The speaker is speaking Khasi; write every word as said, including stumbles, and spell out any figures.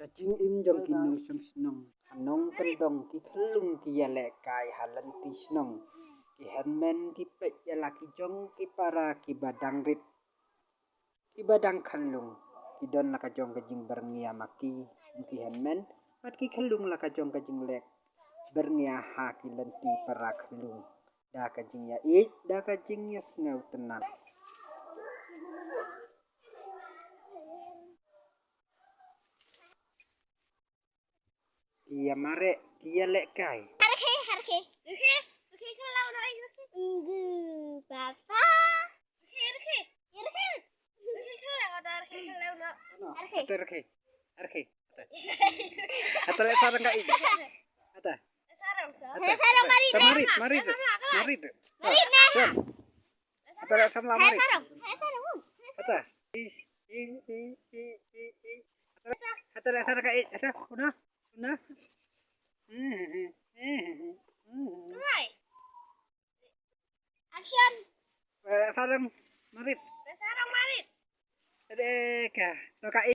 Ka jingim jong ki nongshong shnong ha nongkyndong, ki khyllung ki ïalehkai ha lynti shnong. Ki hynmen ki peit ïa la ki jong ki para kiba dang rit, kiba dang khyllung. Ki don la ka jong ka jingbyrngia ma ki, ki hynmen bad ki khyllung la ka jong ka jingleh byrngia ha ki lynti para khyllung da ka jingïaieit, da ka jingïasngewtynnat. Ki ïamareh, ki ïalehkai. Harkhe, harkhe. Rkhe, rkhe, kalau nak rkhe. Ngu, papa. Rkhe, rkhe. Rkhe. Rkhe, kalau nak rkhe, kalau nak. Ano? Rkhe. Ata rkhe. Rkhe. Ata. Ata leh sarong ka i. Ata. Sarong. Ata. Sarong marit. Ata marit, marit. Marit. Marit. Sarong. Ata leh samla marit. Sarong. Sarong. Ata. Is, i, i, i, i, i. Ata leh sarong ka i. Ata. Una. Una. Hai. Action. Eh, sarong marit. Sarong marit. Ade ka. To ka i.